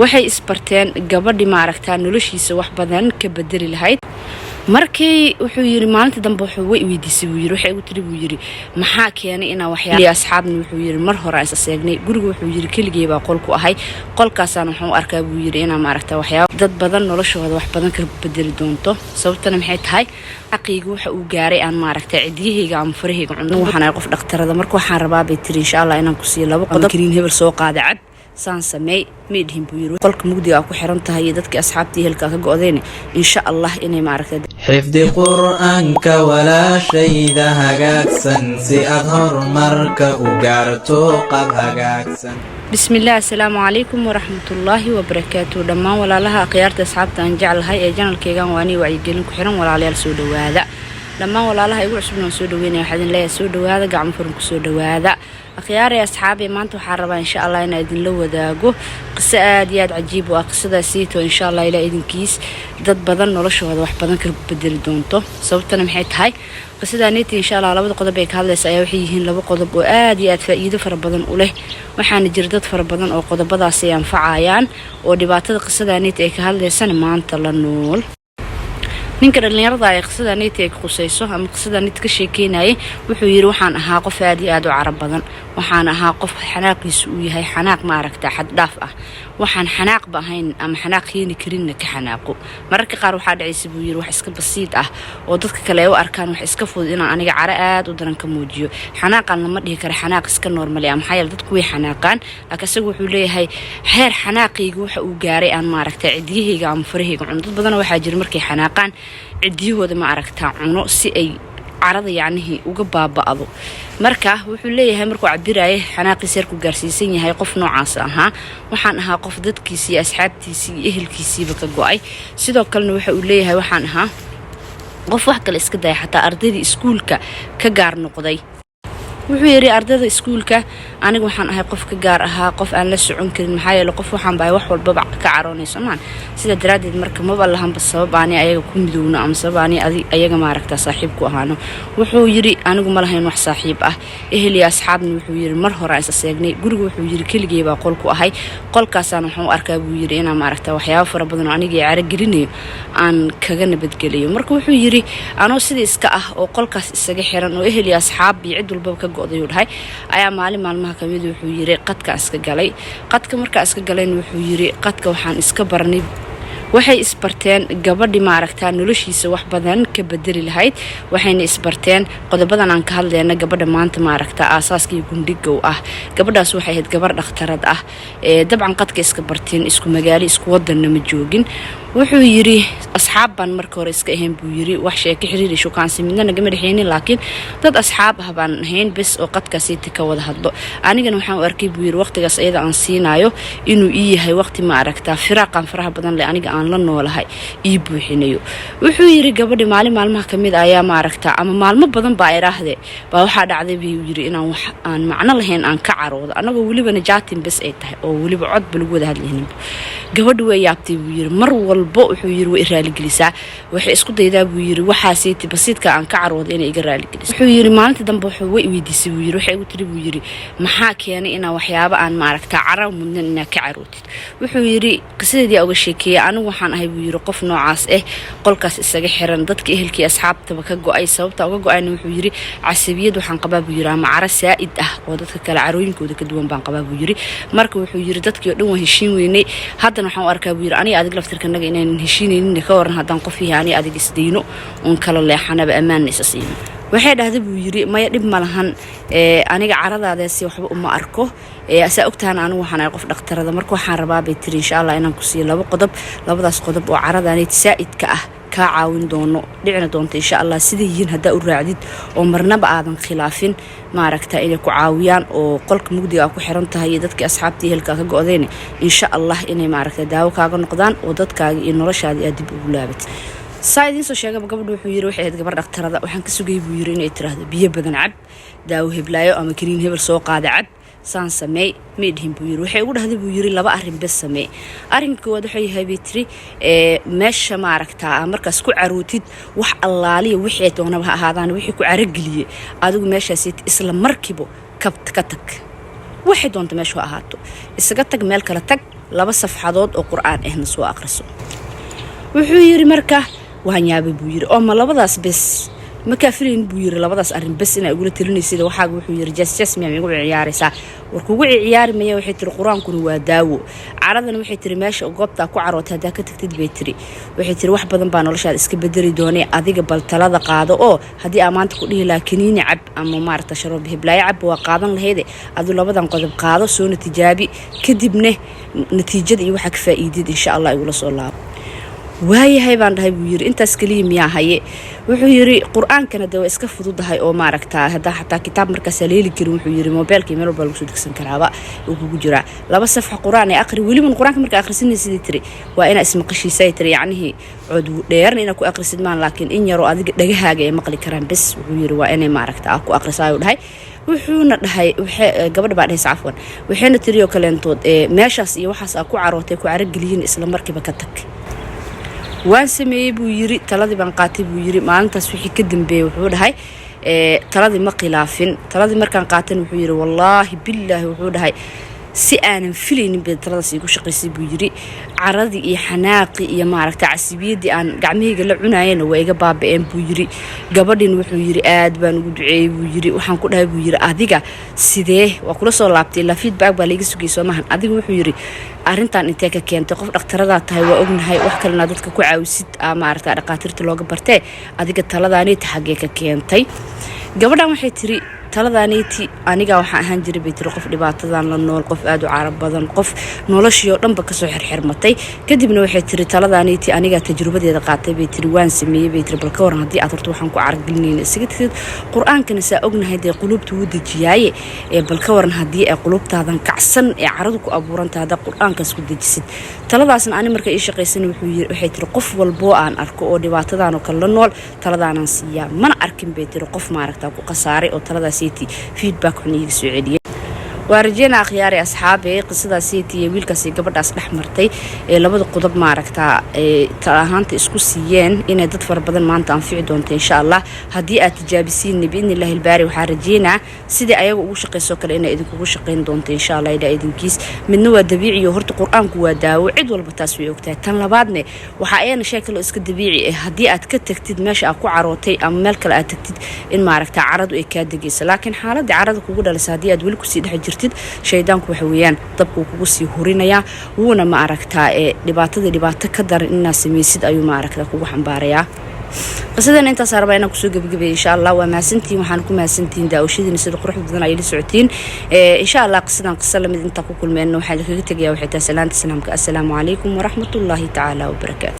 Waxay isbarteen gabadhi maaragtaa noloshiisa wax badan ka bedeli lahayd. Markii wuxuu yiri maalinta dambe wuxuu way weydiisay buu yiri, waxay igu tiri buu yiri, maxaa keenay inaa waxyaalo asxaabna? Wuxuu yiri mar hore aan isa seegnay. Guriga wuxuu yiri keligay baa qol ku ahay, qolkaasaan waxaan u arkaa buu yiri inaa maaragta waxyaabo dad badan noloshooda wax badan ka bedeli doonto. Sababtana maxay tahay? Xaqiiga waxa uu gaaray aan maaragta cidiyahayga ama farahayga cuno. Waxaan ahay qof dhakhtarada. Marka waxaan rabaa bay tiri, insha Allah, inaan ku siiyo laba qodob. Kariin hebel soo qaada cab, saan sameey, may dhihin buu yiri. Qolka mugdiga ku xiran tahay iyo dadkii asxaabtii ehelka ka go'deen, insha Allah inay maaragtay Xifdi Qur'aanka, walaashayda hagaagsan, si aad horumarka u gaarto qab hagaagsan. Bismillaah, assalaamu calaykum waraxmatullaahi wabarakaatu. Dhammaan walaalaha, akhyaarta, asxaabta aan jeclahay ee channelkeygan waanii wacyigelin ku xiran, walaalayaal, soo dhawaada. Dhammaan walaalaha igu cusubna waan soo dhaweynaya. Waxaa idin leeyahay soo dhawaada, gacmo furan kusoo dhawaada. Akhyaarey, asxaabey, maanta waxaa rabaa insha Allah inaa idinla wadaago qiso aad iyo aad cajiib u ah. Qisadaasiito insha Allah ilaa idinkiis dad badan noloshooda wax badan ka bedeli doonto. Sababtana maxay tahay? Qisadaaneti insha Allah labada qodob ee ka hadlaysa ayaa waxay yihiin laba qodob oo aad iyo aad faa'iido fara badan u leh. Waxaana jira dad fara badan oo qodobadaasi ay anfacayaan oo dhibaatada qisadaaneti ay ka hadlaysana maanta la nool. Ninka dhallinyarada ee qisada neti ay qusayso ama qisada nit ka sheekeynayay wuxuu yiri waxaan ahaa qof aad iyo aad u carab badan. Waxaan ahaa qof xanaaqiisu uu yahay xanaaq maaragta xad dhaaf ah. Waxaan xanaaqba ahayn ama xanaaq keeni karinna ka xanaaqo. Mararka qaar waxaa dhacaysa buu yiri wax iska basiid ah oo dadka kale ay u arkaan wax iska fudud inaan aniga caro aad u daran ka muujiyo. Xanaaqan lama dhihi karo xanaaq iska normal ah, maxaa yeele dadku way xanaaqaan, laakiin isagu wuxuu leeyahay heer xanaaqayga waxa uu gaaray aan maaragta cidiyahayga ama farahayga cuno. Dad badan waxaa jira markay xanaaqaan cidiyahooda ma aragtaa cuno si ay carada yacnihii uga baaba'do. Marka wuxuu leeyahay markuu cabiraya xanaaqiisa heerku gaarsiisan yahay, qof noocaas ahaa waxaan ahaa, qof dadkiisii iyo asxaabtiisii iyo ehelkiisiiba ka go-ay. Sidoo kalena waxa uu leeyahay waxaan ahaa qof wax kale iska daya, xataa ardaydii iskuulka ka gaar noqday. Wuxuu yidhi ardayda iskuulka aniga waxaan ahay qof ka gaar ahaa, qof aan la socon karin, maxaa yeele qof waxaan bahay wax walbaba ka caroonayso maan. Sida daraaddeed marka maba lahanba sabab aani ayaga ku midowno ama sabab aani ayaga maaragta saaxiib ku ahaano. Wuxuu yidhi anigu ma lahayn wax saaxiib ah. Ehel iyo asxaabna wuxuu yidhi mar hore aan isa seegnay. Guriga wuxuu yidhi keligay baa qol ku ahay, qolkaasaan waxaan u arkaa buu yidhi inaan maaragta waxyaabo fara badan oo anigii caro gelinayo aan kaga nabadgelayo. Marka wuxuu yidhi anoo sidii iska ah oo qolkaas isaga xiran oo ehel iyo asxaab iyo cid walbaba ka go'day uu dhahay ayaa maalin maalmaha kamid wuxuu yidhi qadka iska galay. Qadka markaa iska galayna wuxuu yidhi qadka waxaan iska barnay, waxay isbarteen gabadhi maaragtaa noloshiisa wax badan ka bedeli lahayd. Waxayna isbarteen qodobadan aan ka hadlayna gabadha maanta maaragta aasaaskii gundhigow ah. Gabadhaas waxay ahayd gabar dhakhtarad ah. Dabcan qadka iska barteen, isku magaalo, isku wadanna ma joogin. Wuxuu yidhi asxaab baan marka hore iska ahayn buu yidhi, wax sheeko, xiriir iyo shukaansi midna nagama dhexeynin, laakiin dad asxaab ah baan ahayn bes oo qadkaasiita ka wada hadlo. Anigana waxaan u arkay buu yidhi waqtigaas ayada aan siinayo inuu ii yahay waqti maaragtaa firaaqan faraha badan leh aniga aan la noolahay ii buuxinayo. Wuxuu yidhi gabadhi maalin maalmaha kamid ayaa maaragta ama maalmo badan baa iraahde baa waxaa dhacday buu yidhi inaan wax aan macno lahayn aan ka caroodo, annagoo welibana chatting bes ay tahay oo weliba codba lagu wada hadlaynin. Gabadhi way yaabtay buu yidhi. Mar walbo wuxuu yidhi way i raaligelisaa, waxay isku daydaa buu yidhi waxaasiiti basiidka aan ka carooday inay iga raaligeliso. Wuxuu yidhi maalinta dambe wuxuu way weydiisay buu yidhi, waxay igu tiri buu yidhi, maxaa keenay inaa waxyaabo aan maaragta cara mudnan inaa ka carootid? Wuxuu yidhi qisadeedii uga sheekeeyay. Anigu waxaan ahay buu yidhi qof noocaas ah, qolkaas isaga xiran, dadka ehelkii asxaabtaba ka go-ay. Sababta uga go-ayna wuxuu yidhi casabiyad waxaan qabaa buu yidhi ama caro saa'id ah oo dadka kale carooyinkooda ka duwan baan qabaa buu yidhi. Marka wuxuu yidhi dadkii oo dhan waan heshiin weynay, haddana waxaan u arkaa buu yidhi aniga adig laftirkanaga inaynan heshiinaynin. Ka waran haddaan qof yahay aniga adig isdayno oon kala leexanaba, ammaanna isa siino? Waxay dhahday buu yidhi maya, dhib ma lahan, aniga caradaadaasi waxba uma arko. Saa ogtahan anigu waxaan ahay qof dhakhtarada. Marka waxaan rabaa bay tiri, insha Allah, inaan ku siiyo laba qodob, labadaas qodob oo caradaanay saa'idka ah kaa caawin doono, dhicina doonto insha Allah siday yihiin haddaa u raacdid oo marnaba aadan khilaafin, maaragta inay ku caawiyaan oo qolka mugdiga aa ku xiran tahay iyo dadkii asxaabtii ehelkaa ka go-dayna insha Allah inay maaragta daawo kaaga noqdaan oo dadkaaga iyo noloshaadii aad dib ugu laabatid. Saa idiin soo sheegaba, gabadha wuxuu yiri waxay ahayd gabar dhakhtarada. Waxaan ka sugayay buu yiri inay tiraahdo biyo badan cab, daawo heblaayo ama kaniin hebel soo qaada cab, saan sameey. May dhihin buu yiri. Waxay ugu dhahday buu yiri laba arrin bes sameey. Arrinka koowaad waxay yahay bay tiri, meesha maaragtaa markaas ku carootid, wax allaaliya wixii doonaba ha ahaadaan, wixii ku carogeliyey adigu meeshaasi isla markiiba ka tag. Waxay doonta meeshu ha ahaato, isaga tag, meel kale tag. Laba safxadood oo Qur-aan ahna soo aqriso. Wuxuu yiri, marka waan yaabay, buu yiri, oo ma labadaas bes? Ma kaafilayn, buu yiri, labadaas arrin bes inaa igula talinaysid. Waxaaga, wuxuu yiri, jas jas miyaa igu ciyaaraysaa? War kugu ciyaari maya. Waxay tiri, Qur-aankuna waa daawo, caradana, waxay tiri, meesha goobtaa ku carootay haddaa ka tagtid, bay tiri, waxay tiri, wax badan baa noloshaada iska bedeli doonay. Adiga bal talada qaado, oo haddii aa maanta ku dhihi lahaa kaniini cab ama maarata sharoob hiblaayo cab, waa qaadan lahayde. Adu labadan qodob qaado, soona tijaabi, kadibne natiijada iyo waxaa ka faa'iidid insha Allah igula soo laabo. Waayahay, baan dhahay, buu yiri. Intaas keliya miyaa haye? Wuxuu yiri, Qur-aankana dee waa iska fududahay oo maaragtaa haddaa xataa kitaab markaas leeli karin, wuxuu yiri, mobeelka meel walba lagu soo degsan karaaba uu kugu jiraa. Laba safxa Qur-aan ee aqri. Weliban Qur-aanka marka akhrisanaysidii, tiri, waa inaa ismaqashiisay, tiri, yacnihii cod dheerna inaa ku aqrisid maan, laakiin in yaroo adiga dhagahaaga ay maqli karaan bes, wuxuu yiri, waa inay maaragta aa ku aqrisaayu dhahay. Wuxuuna dhahay, gabadha baa dhahaysa, cafwan, waxayna tiri oo kaleentood, meeshaas iyo waxaas aa ku carootay ku carogeliyin, isla markiiba ka tag. Waan sameeyey, buu yiri, taladii baan qaatay, buu yiri. Maalintaas wixii ka dambeeyey, wuxuu dhahay, taladii ma khilaafin. Taladii markaan qaatan, wuxuu yiri, wallaahi billaahi, wuxuu dhahay, si aanan filaynin bay taladaas iigu shaqaysay, buu yiri. Caradii iyo xanaaqii iyo maaragta casibiyaddii aan gacmahayga la cunayena waa iga baaba-een, buu yiri. Gabadhin, wuxuu yiri, aad baan ugu duceeyey, buu yiri. Waxaan ku dhahay, buu yiri, adiga sidee waa kula soo laabtay? Ilaa feedback baa laiga sugayay, soo maahan? Adiga, wuxuu yiri, arrintan intee ka keentay? Qof dhakhtaradaa tahay, waa ognahay, wax kalena dadka ku caawisid maaragta dhaqaatiirta looga bartee. Adiga taladaaniita xaggee ka keentay? Gabadhan waxay tiri, taladaaniiti aniga waxaan ahaan jiray, bay tiri, qof dhibaatadan la nool, qof aada u carab badan, qof noloshii oo dhanba kasoo xirxirmatay. Kadibna waxay tiri, taladaaniiti anigaa tajrubadeeda qaatay, bay tiri, waan sameeyey, bay tiri. Bal ka waran haddii aad horta waxaan ku caragelinayna isaga tagtid? Qur-aankana saa ognahay dee quluubta wuu dejiyaaye. Ee bal ka waran haddii ay quluubtaadan kacsan ee caradu ku abuurantahay haddaa Qur-aankaas ku dejisid? Taladaasna ani marka ii shaqaysan, wuxuu yiri, waxay tiri, qof walboo aan arko oo dhibaatadan oo kale la nool taladaanaan siiyaa. Mana arkin, bay tiri, qof maaragtaa ku khasaaray oo taladaasiiti feedback xun iiga soo celiyay. Waa rajeyna, akhyaari asxaabe, qisadaasiiti iyo wiilkaasi gabadhaas dhex martay ee labada qodob maaragtaa ee tala ahaanta isku siiyeen inay dad fara badan maanta anfici doonto insha Allah. Haddii aad tijaabisiinna, biidni Illaahi albaari, waxaa rajeynaa sidii ayaga ugu shaqaysoo kale inay idinkugu shaqayn doonto insha Allah ilaa idinkiis. Midna waa dabiiciyo, horta Qur-aanku waa daawo, cid walba taas way ogtahay. Tan labaadne waxaa ayana shay kaloo iska dabiici ah, haddii aad ka tagtid meesha aad ku carootay ama meel kale aad tagtid, in maaragtaa caradu ay kaa degayso. Laakiin xaaladii carada kugu dhalisa haddii aad weli kusii dhex jirtid, shaydaanku waxa weeyaan dabkuu kugu sii hurinayaa, wuuna ma aragtaa ee dhibaatadii dhibaato ka daran inaad samaysid ayuu ma aragtaa kugu xambaarayaa. Qisadan intaas rabaa inaan kusoo gebagabeeyay insha Allah. Waa mahadsantihiin, waxaan ku mahadsantihiin daawashadiina sida quruxda badan ay la socotiin. Insha Allah qisadan qiso lamid intaa ku kulmeenna, waxaan idinkaga tegayaa waxay tahay salaanta salaamka. Assalaamu calaykum waraxmatullaahi tacaala wabarakaatu.